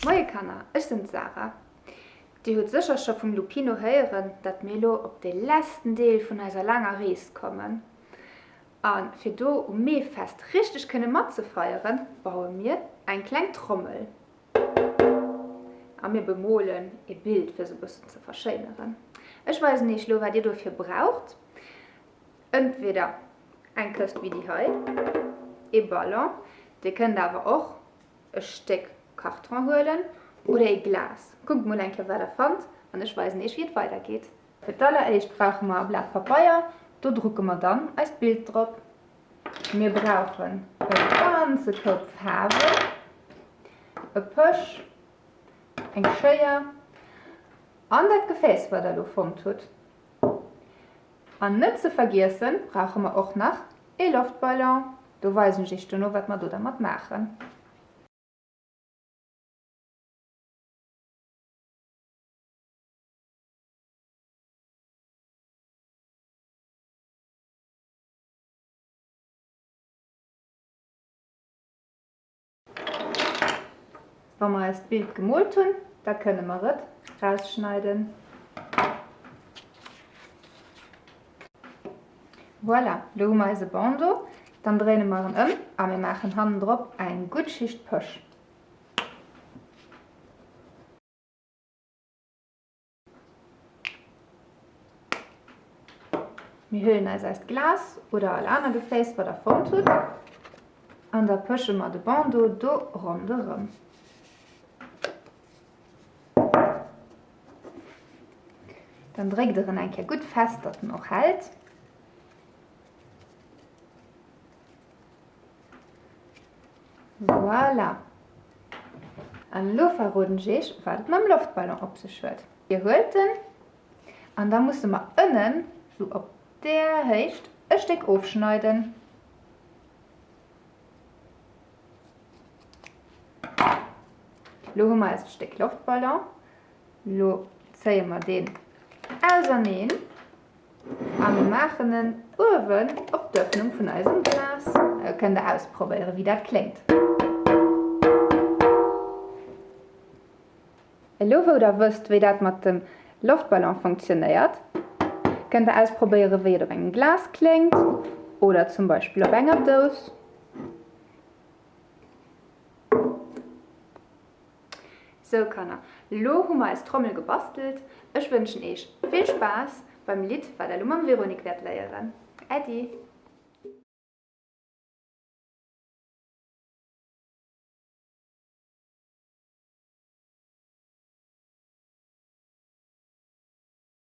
Moie Kanner, ech sinn d'Sarah. Dir hutt sécher scho vum Lupino héieren, dat mir elo op de letzten Deel vun eiser laanger Rees kommen. A fir do um Meefest richteg kënne matzefeieren, baue mir eng kleng Trommel. A mir bemolen e Bild fir se e bëssen ze verschéineren. Ech weisen iech elo wat dir dofir braucht. Entweder eng Këscht wéi déi hei, ee Ballon, dir kënnt awer och e Stéck Karton huelen oder ee Glas. Kuckt mol eng Kéier wat der fannt an ech weisen iech wéi et weider geet. Fir d'alleréischt brauche mer e Blat Papeier, do drucke mer dann eist Bild drop. Mir brauchen e ganze Koup Faarwen, e Pësch, eng Schéier an dat Gefääss wat der elo fonnt hutt. An net ze vergiessen brauche mer och nach ee Loftballon, do weisen ech iech dono wat mer do dermat maachen. Wa mer eist Bild gemoolt hunn, da kënne mer et rausschneiden. Voilà, lo hu mer eise Bandeau. Dann dréine mer en ëm a mir maachen hannendrop eng gutt Schicht Pësch. Mir huelen eis eist Glas oder all aner Gefääss wat der fonnt hutt an da pësche mer de Bandeau do ronderëm. Dann dréckt der en eng Kéier gutt fest, datt en och hält. Voilà! An elo verroden ech iech, wat et mam Loftballon op sech huet. Dir huelt en an da musse mer ënnen, sou op där Héicht, e Stéck ofschneiden. Lo hu mer eist Stéck Loftballon. Lo zéie mer deen auserneen. A mir maachen en uewen op d'Öffnung vun eisem Glas. Da kënnt der ausprobéieren, wéi dat kléngt. Elo wou der wësst, wéi dat mat dem Loftballon funktionéiert, kënnt der ausprobéieren, wéi et op engem Glas kléngt oder zum Beispill op enger Dous. Sou Kanner, lo hu mer eis Trommel gebastelt. Ech wënschen eech vill Spaass beim Lidd wat der lo mam Véronique wäert léieren. Äddi!